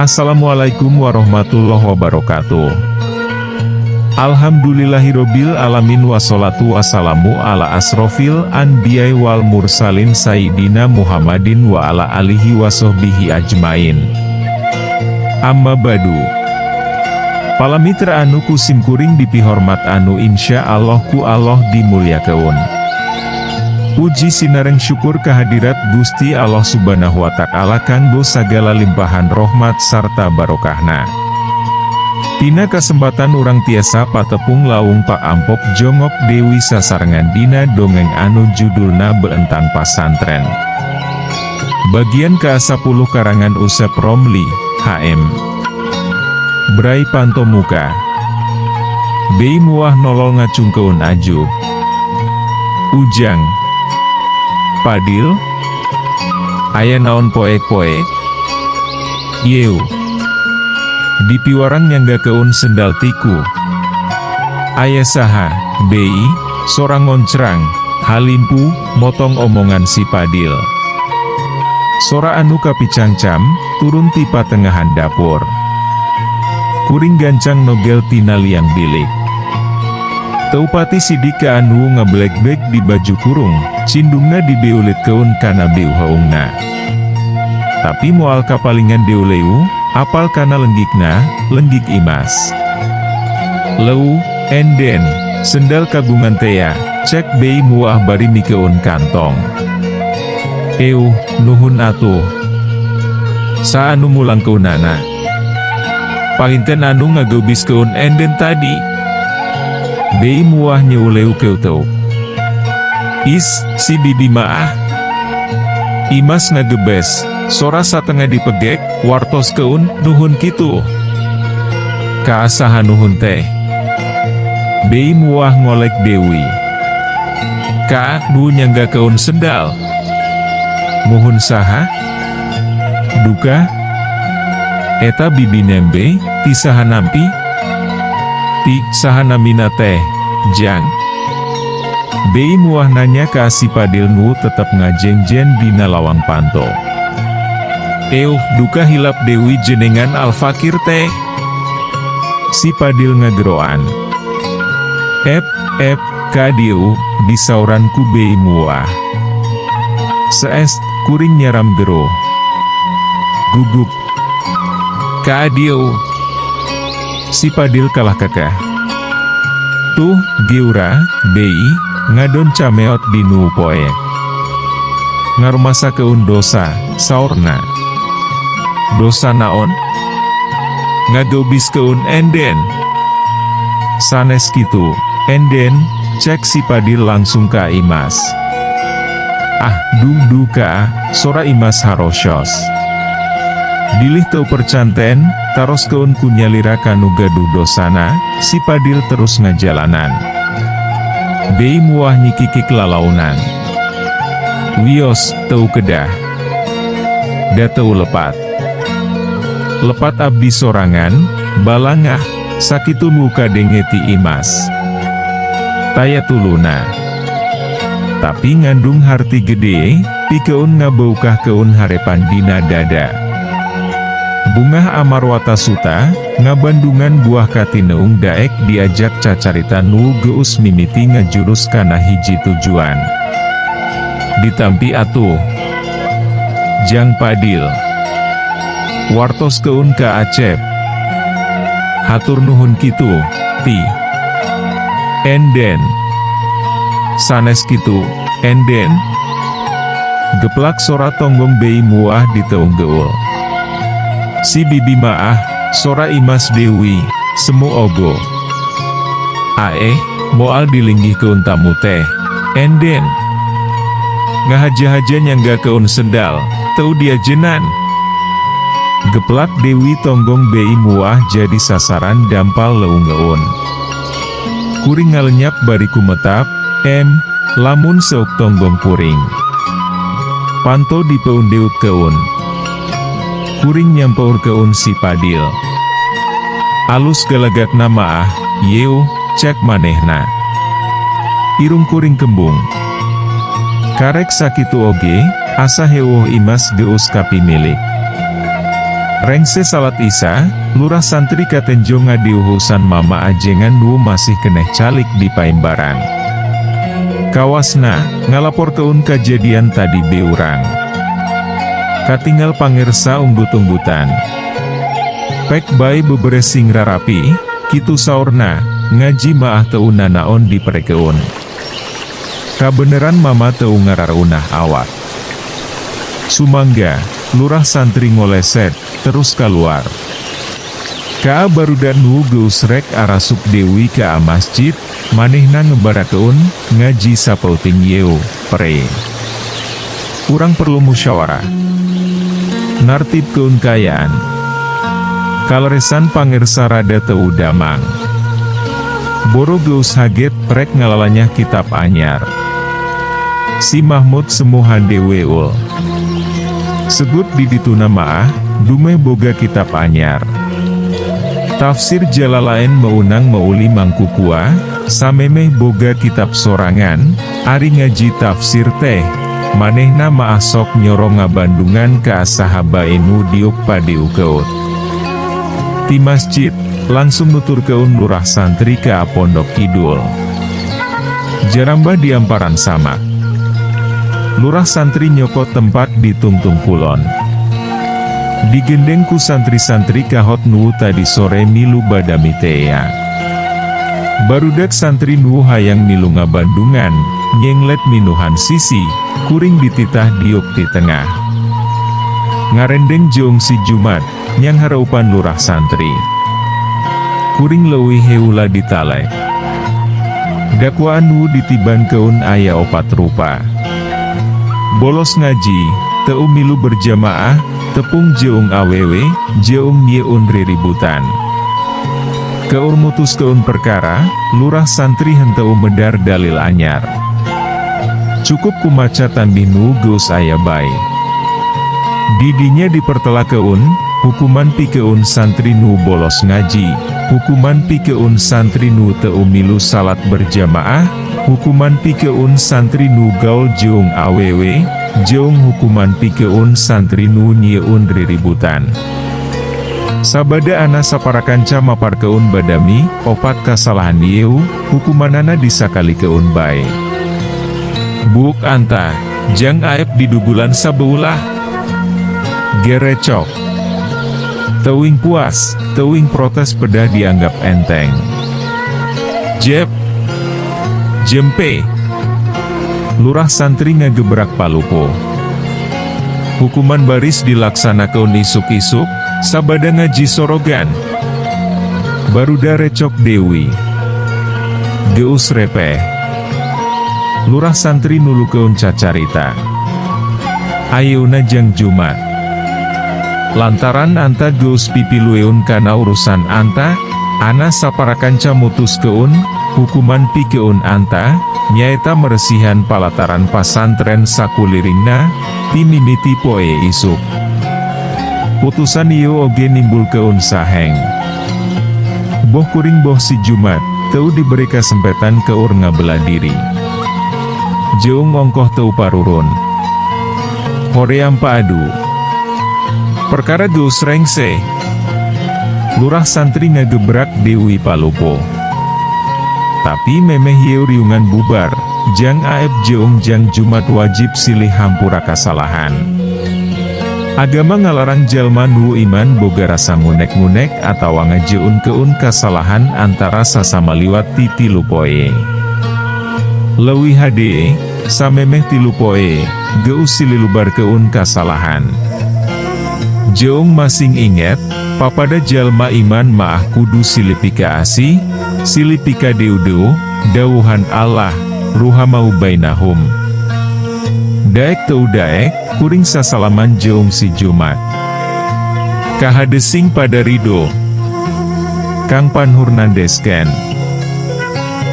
Assalamualaikum warahmatullahi wabarakatuh. Alhamdulillahirobbil alamin, wassalatu wassalamu ala asrofil anbiya'i wal mursalin sayyidina Muhammadin wa ala alihi wasohbihi ajmain. Amma ba'du. Para mitra anu ku simkuring dipihormat, anu insya Allah ku Allah dimulyakeun. Puji sinareng syukur kehadirat Gusti Allah Subhanahu wa Ta'ala kanggo sagala limpahan rahmat sarta barokahna. Tina kesempatan urang tiasa patepung lawung Pak Ampok Jongok Dewi sasarengan dina dongeng anu judulna Beuntan Pasantren. Bagian ke-10 karangan Usep Romli, HM. Bray panto muka. Bei Muah nolol ngacungkeun aju. Ujang. Padil? Aya naon poek-poek? Yeu. Dipiwarang nyanggakeun sendal tiku. Aya saha, Bei? Sora ngoncrang, halimpu, motong omongan si Padil. Sora anu kapicangcam, turun ti patengahan dapur. Kuring gancang nogel tina liang bilik. Teu pati sidik ka anu ngablegbeg di baju kurung, cindungna dibeulitkeun kana beuheungna. Tapi moal kapalingan deuleu, apal kana lenggikna, lenggik Imas. Leu, Enden, sendal kagungan tea, cek Bei Muah bari mikeun kantong. Euh, nuhun atuh. Saha anu mulangkeunana? Panginten anu ngageubiskeun Enden tadi. Bei Muah nyeuleu keuteuk. Is, si bibi maah. Imas ngagebes, sora satengah dipegek, wartoskeun, nuhun kitu. Ka saha nuhun teh? Bei Muah ngolek Dewi. Ka nu nyanggakeun sendal. Muhun saha? Duka? Eta bibi nembe, ti saha nampi? Ti saha namina teh, Jang? Bei Muah nanya ka si Padil nu tetep ngajengjen dina lawang panto. Euh, duka hilap Dewi jenengan Al Fakir teh. Si Padil ngageroan. Ep, ep, ka dieu, disauran ku Bei Muah. Seest, kuring nyaram gero. Gugup. Ka dieu. Si Padil kalah kekeh. Tuh, geura, Bei, ngadon cameot di nu poek. Ngarumasakeun dosa, saurna. Dosa naon? Ngageubiskeun Enden. Sanes kitu, Enden, cek si Padil langsung ka Imas. Ah, duh duka, sora Imas harosos. Bilih teu percanten, taroskeun ku nyalira kanu gaduh dosana, si Padil terus ngajalanan. Bei Muah nyikikik lalaunan. Wios, teu kedah. Da teu lepat. Lepat abdi sorangan, balangah, sakitu nu kadenge ti Imas. Taya tuluna. Tapi ngandung harti gede, pikeun ngabeukahkeun harepan dina dada. Bungah Amarwata Suta, ngabandungan buah katineung daek diajak cacarita nu geus mimiti ngajurus kana hiji tujuan. Ditampi atuh. Jang Padil. Wartoskeun ka Acep. Hatur nuhun kitu, ti. Enden. Sanes kitu, Enden. Geplak sora tonggong Bei Muah diteung geul. Si bibi maah, sora Imas Dewi, semu ogo. Aeh, moal dilinggihkeun tamu teh, Enden. Ngahaja-haja nyanggakeun sendal, teu diajenan. Geplak Dewi tonggong Bei Muah jadi sasaran dampal leungeun. Kuring ngalenyap bari kumetap, em, lamun seuk tonggong kuring. Panto dipeundeutkeun. Kuring nyampeurkeun si Padil. Alus galagakna maah, yeuh, cek manehna. Irung kuring kembung. Karek sakitu oge, asa heueuh Imas geus kapimilik. Rengse salat Isya, lurah santri katenjo ngadiuhusan mama ajengan nu masih keneh calik di paimbaran. Kawasna, ngalaporkeun kajadian tadi beurang. Katingal pangersa unggut-unggutan. Pek bae beberes sing rarapi, kitu saurna, ngaji maah teu nanaon diperekeun. Kabeneran mama teu ngaraunah awak. Sumangga, lurah santri ngoleset, terus kaluar. Ka barudak nu geus rek arasup Dewi ka masjid, manehna ngebarakeun, ngaji sapeuting yeuh, pere. Urang perlu musyawarah. Nartibkeun kaayaan. Kaleresan pangersa rada teu damang. Boro geus haget rek ngalalanyah kitab anyar. Si Mahmud semu hande weul. Segut di dituna maah, dumeh boga kitab anyar. Tafsir Jalalain meunang meuli mangkukua, samemeh boga kitab sorangan, ari ngaji tafsir teh, manehna maah sok nyoro ngabandungan ka saha bae nu diuk padeukeut. Ti masjid, langsung nuturkeun lurah santri ka Pondok Kidul. Jarambah diamparan samak. Lurah santri nyokot tempat di Tungtung Kulon. Digendeng ku santri-santri kahot nu tadi sore milu badami tea. Barudak santri nu hayang milu ngabandungan, nyenglet minuhan sisi, kuring dititah diuk di tengah. Ngarendeng jeung si Jumat, nyanghareupan lurah santri. Kuring leuwih heula ditalek. Dakwaan nu ditibankeun aya opat rupa. Bolos ngaji, teu milu berjamaah, tepung jeung awewe, jeung nyieun riributan. Keur mutuskeun perkara, lurah santri henteu medar dalil anyar. Cukup kumaca tanbih nu geus aya bae. Didinya dipertelakeun, hukuman pikeun santri nu bolos ngaji, hukuman pikeun santri nu teu milu salat berjamaah, hukuman pikeun santri nu gaul jeung awewe, jeung hukuman pikeun santri nu nyieun riributan. Sabada ana saparakanca maparkeun badami, opat kasalahan ieu, hukumanana disakalikeun bae. Buuk anta, jang Aep didugulan sabeulah. Gerecok. Teuing puas, teuing protes pedah dianggap enteng. Jep. Jempe. Lurah santri ngagebrak palupuh. Hukuman baris dilaksanakeun isuk-isuk, sabada ngaji sorogan. Baruda recok Dewi. Geus repeh. Lurah santri nulukeun cacarita. Ayeuna jang Jumat. Lantaran anta geus pipilueun kana urusan anta, ana saparakanca mutuskeun, hukuman pikeun anta, nyaeta meresihan palataran pasantren sakuliringna, ti mimiti poe isuk. Putusan ieu oge nimbulkeun saheng. Boh kuring boh si Jumat, teu diberi kasempetan keur ngabela diri. Jeung ongkoh teu parurun. Hoream paadu. Perkara geus rengse. Lurah santri ngagebrak Dewi palupuh. Tapi memeh ieu riungan bubar, Jang Aep jeung Jang Jumat wajib silih hampura kasalahan. Agama ngalarang jalma nu iman boga rasa ngunek-ngunek atawa ngajeunkeun kasalahan antara sasama liwat ti 3 poe. Leuwih hade, samemeh 3 poe, geus sililubarkeun kasalahan. Jeung masing inget, papada jalma iman maah kudu silih pikaasih, silih pikadeuh-deuh, dawuhan Allah, ruhamau bainahum. Daek teu daek, kuring sasalaman jeung si Jumat. Kahade sing pada rido. Kang Panhur nandesken.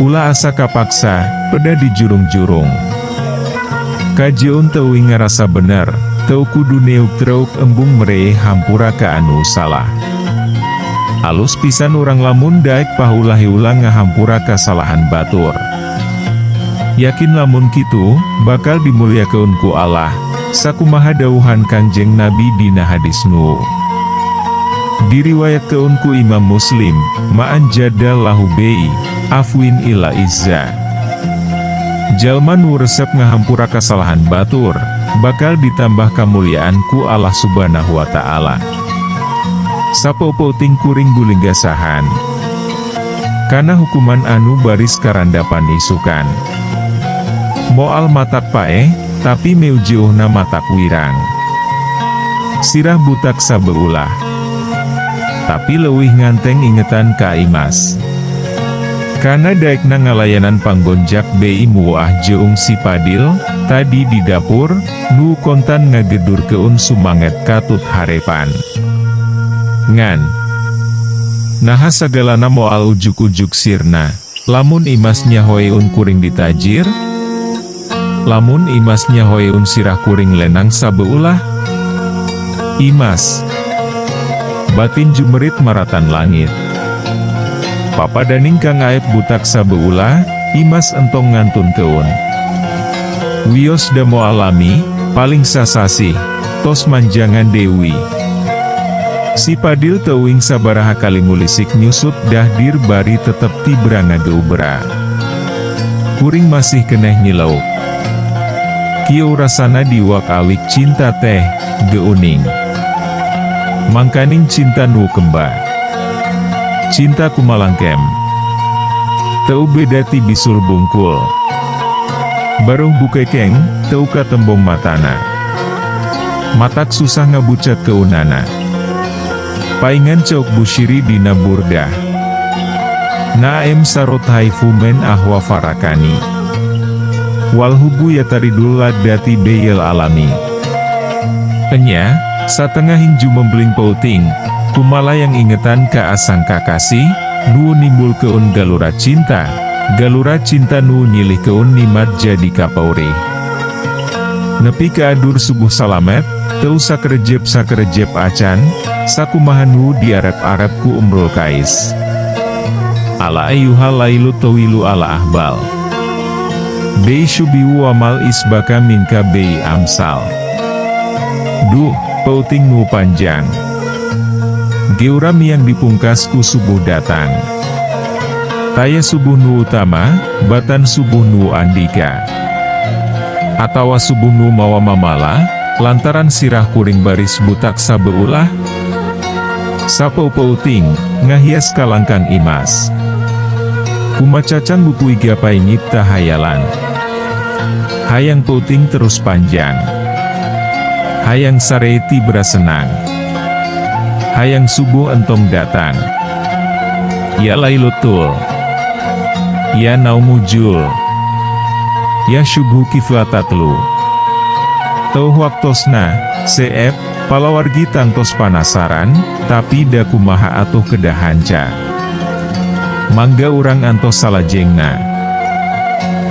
Ulah asa kapaksa, pedah dijurung-jurung. Kajeun teuing ngarasa bener, teu kudu neuk-treuk embung mere hampura ka anu salah. Alus pisan urang lamun daek pahulah-heula ngahampura kasalahan batur. Yakin lamun kitu, bakal dimulyakeun ku Allah, sakumaha dawuhan Kangjeng Nabi dina hadis nu diriwayatkeun ku Imam Muslim, "Ma'an jadda lahu bi afwin ila izza." Jalma nu resep ngahampura kasalahan batur, bakal ditambah kamuliaan ku Allah Subhanahu wa Ta'ala. Sapeupeuting kuring gulinggasahan. Kana hukuman anu baris karandapan isukan. Moal matak paeh, tapi meujeuhna matak wirang. Sirah butak sabeulah. Tapi leuwih nganteng ingetan ka Imas. Kana daekna ngalayanan panggonjak bei muah jeung si Padil, tadi di dapur, nu kontan ngagedurkeun sumanget katut harepan. Ngan. Naha sagalana moal ujug-ujug sirna, lamun Imas nyahoeun kuring ditajir? Lamun Imas nyahoeun sirah kuring lenang sabeulah? Imas. Batin jumerit maratan langit. Papadaning Kang Aep butak sabeulah, Imas entong ngantunkeun. Wios da moal lami, paling sasasih, tos manjangan Dewi. Si Padil teuing sabaraha kali ngulisik nyusut dahdir bari tetep tibra ngageubra. Kuring masih keneh nyileuk. Kieu rasana diuak-awik cinta teh, geuning. Mangkaning cinta nu kemba. Cinta kumalangkem. Teu beda ti bisul bungkul. Baruh bukekeng, teu katembong matana. Matak susah ngabucat keunana. Paingan ceuk Bushiri dina Burdah. Naem sarot haifu men ahwa farakani. Wal hubu yataridul ladati beyel alami. Enya, satengahing jumembeling peuting, kumalayang ingetan ka asang kakasih, nu nimbulkeun galura cinta nu nyilihkeun nimat jadi kapaurih. Nepi ka adur subuh salamet, teu sakerejep sakerejep acan, sakumaha nu diarep-arep ku Umrul Kais. Ala ayyuhal lailu tawilu ala ahbal. Bei syubiwu wamal isbaka minka bei amsal. Duh, peuting nu panjang. Geuram yang dipungkas ku subuh datang. Taya subuh nu utama, batan subuh nu andika. Atawa subuh nu mawa mamala, lantaran sirah kuring baris butak sabeulah. Sapeupeuting, ngahias kalangkang Imas. Kumacacang buku gapai nyipta hayalan. Hayang peuting terus panjang. Hayang sare tibra senang. Hayang subuh entong datang. Ya lailutul. Ya naumujul. Ya syubhu kiflatatlu. Teu waktosna, CF, palawargi tangtos panasaran, tapi da kumaha atuh kedah hanca. Mangga urang antos salajengna.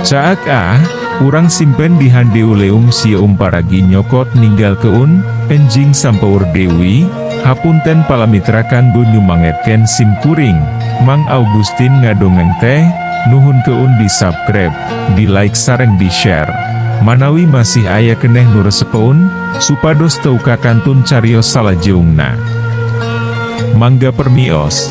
Caak ah, urang simpen di handeuleum sieum paragi nyokot ninggalkeun, enjing sampeur deui, hapunten palamitra kanggo nyumangetkeun sim kuring, Mang Augustin ngadongeng teh, nuhunkeun di subscribe, di like sareng di share. Manawi masih aya keneh nu resepeun, supados teu kakantun carios salajeungna. Mangga permios.